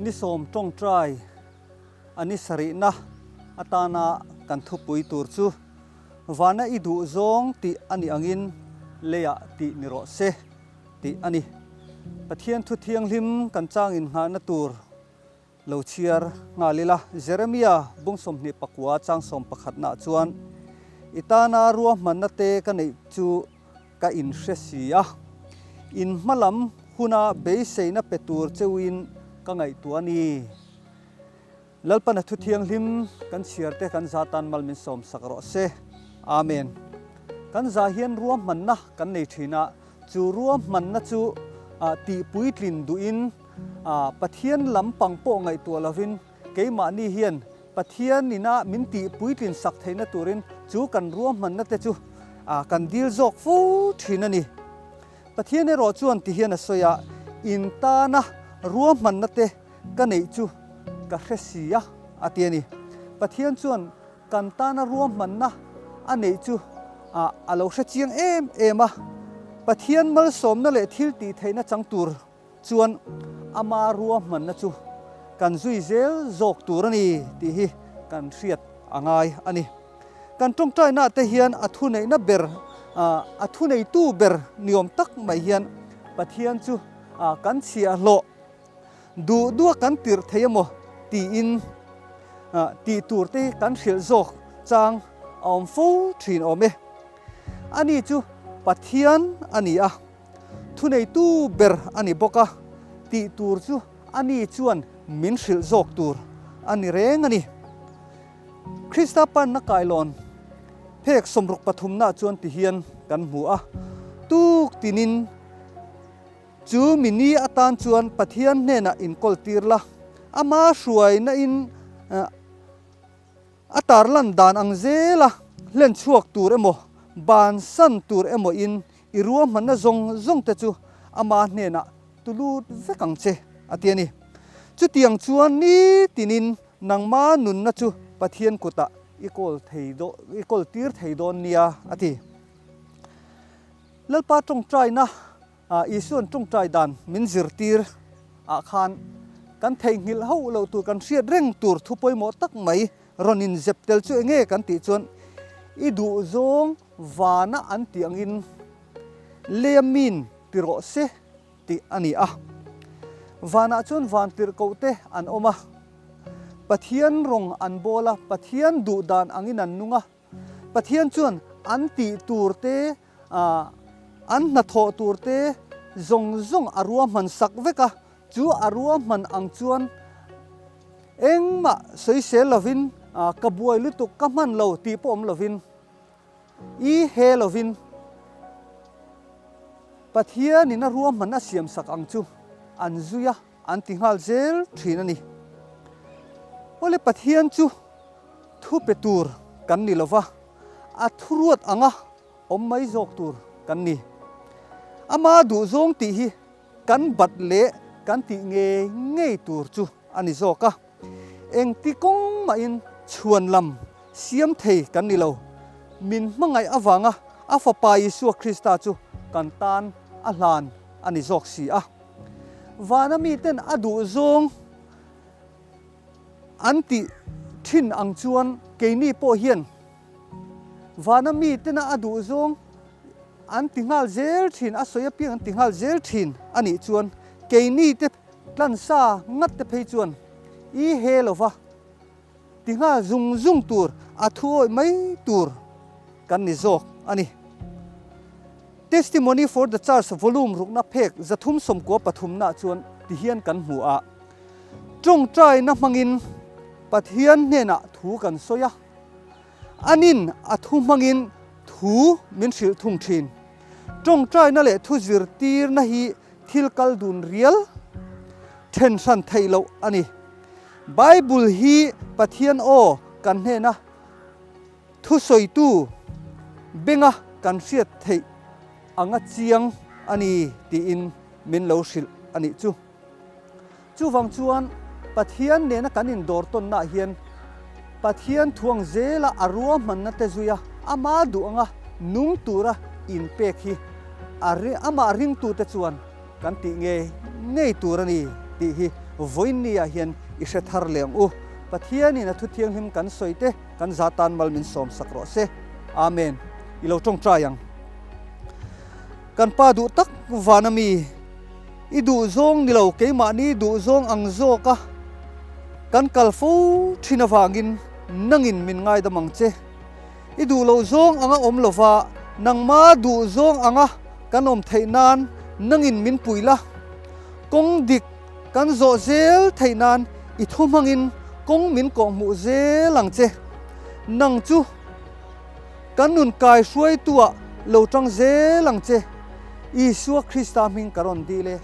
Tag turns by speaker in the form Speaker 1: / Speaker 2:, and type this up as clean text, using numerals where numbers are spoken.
Speaker 1: Ni sawm tawngtai a ni sarihna atana kan thupui tur chu Vana i duh zawng tih a nih angin leiah tih ni rawh se tih a ni. Pathian thu thianghlim kan chang innghahna tur Lo chhiar nghal ila, Jeremia bung 29 chang sawmpakhatnaah chuan, I tana ruahmanna te ka neih chu ka inhre si a, in hmalam huna beiseina pe tur cheuin ka ngaihtuah a ni. Lalpana thu thianghlim kan chhiar te kan za tan mal min sawmsak rawh se. Amen. Kan za hian ruahmanna kan nei thin a, chu ruahmanna chu tihpuitlin duhin, Pathian lam pang pawh ngaihtuah lovin keimahni hian Pathian ina min tih puitlin sak theihna turin chu kan ruahmanna te chu kan dil zawk fo thin a ni. Pathian erawh chuan ti hian a sawi a, In tana ruahmanna te ka neih chu ka hre si a, a ti a ni. Pathian chuan kan tana ruahmanna a neih chu a lo hre chiang em em a, Pathian malsawmna leh thil tih theihna chang tur chuan ama ruahmanna chu kan zui zel zawk tur a ni tih hi kan hriat a ngai a ni. Kan tawngtainaah te hian a thuneihna ber, a thuneitu ber ni awm tak mai hian Pathian chu kan chhiahhlawh duh duh a kan tirh thei emaw tiin tih tur te hi kan hrilh zawk chang a awm fo thin awm e. Ani chu Pathian a ni a. Thuneitu ber a ni bawk a, tih tur chu a ni chuan min hrilh zawk tur a ni reng a ni. Krista panna kailawn phek 63 nah chuan ti hian kan hmu a, Tuk tinin chu mi ni atan chuan Pathian hnenah inkawl tir la, ama hruaina in A tarlan dan ang zela hlen chhuak tur emaw, bansan tur emaw in i ruahmanna zawng zawng te chu ama hnenah tu lut vek ang che, a ti a ni. Chutiang chuan nitinin nangma nunna chu Pathian kutah i kawl thei i kawl tir thei dawn nia, a ti. Lalpa tawngtaina Isua'n tawngtai dan min zirtir ah khan kan theihnghilh hauh loh tur, kan hriat reng tur thu pawimawh tak mai rawn inzep tel chu enge kan tih chuan i duh zawng vana an tih angin lei a min ti rawh se tih a ni a. Vanah chuan van tirhkoh te an awm a, Pathian rawng an bawl a, Pathian duh dan angin an nung a, Pathian chuan an tih tur te, an hnathawh tur te zawng zawng a ruahman sak vek a, chu a ruahman ang chuan engmah sawisel lovin ka buai lutuk ka hman lo tih pawh awm lovin i he lovin Pathianin a ruahman a siam sak ang chu an zui a, an ti nghal zel thin a ni. Awle Pathian chu thu pe tur kan ni lova, a thuruat anga awm mai zawk tur kan ni. Ama duhzawng tih hi kan bat leh kan tih ngei ngei tur chu a ni zawk a. Engti kawng mahin chhuan lam siam thei kan ni lo. Min hmangaih avanga a Fapa Isua Krista chu kan tan a hlan a ni zawk si a. Vana miten a duhzawng An tih thin ang chuan keini pawh hian vana mitena a duh zawng an ti nghal zel thin, a sawi apiang an ti nghal zel thin a nih chuan keini te tlansa ngat te phei chuan i he lova ti nghal zung zung tur a thu awih mai tur kan ni zawk a ni. Testimony for the Church volume rukna phek 393 nah chuan ti hian kan hmu a. Tawngtaina hmangin Pathian hnenah thu kan sawi a, anin a thu hmangin thu min hrilh thung thin. Tawngtaina leh thu zirtirna hi thil kal dun rial then hran theih loh a ni. Bible hi Pathian aw kan hnena thusawitu benga kan hriat theih anga chiang a ni tiin min lo hrilh a nih chu. Chuvang chuan Pathian nena kan indawr tawnnaah hian Pathian thuang zela a ruahmanna te zuia ama duh anga nung tura inpek hi a amah ringtute chuan kan tih ngei ngei tur a ni tih hi Vawiinni-ah hian i hre thar leh ang u. Pathianin a thu thianghlim kan sawi te kan za tan mal min sawm sak rawh se. Amen. I lo tawngtai ang. Kan Pa duh tak vana mi, i duhzawng ni lo keimahni duhzawng ang zawka kan kal fo thin avangin nangin min ngaidam ang che. I duh loh zawng anga awm lova nangma duh zawng anga kan awm theih nan nangin min pui la. Kawng dik kan zawh zel theih nan i thu hmangin kawng min kawhhmuh zel ang che. Nang chu kan nun kai hruaituah lo tang zel ang che. Isua Krista hming ka rawn dil e.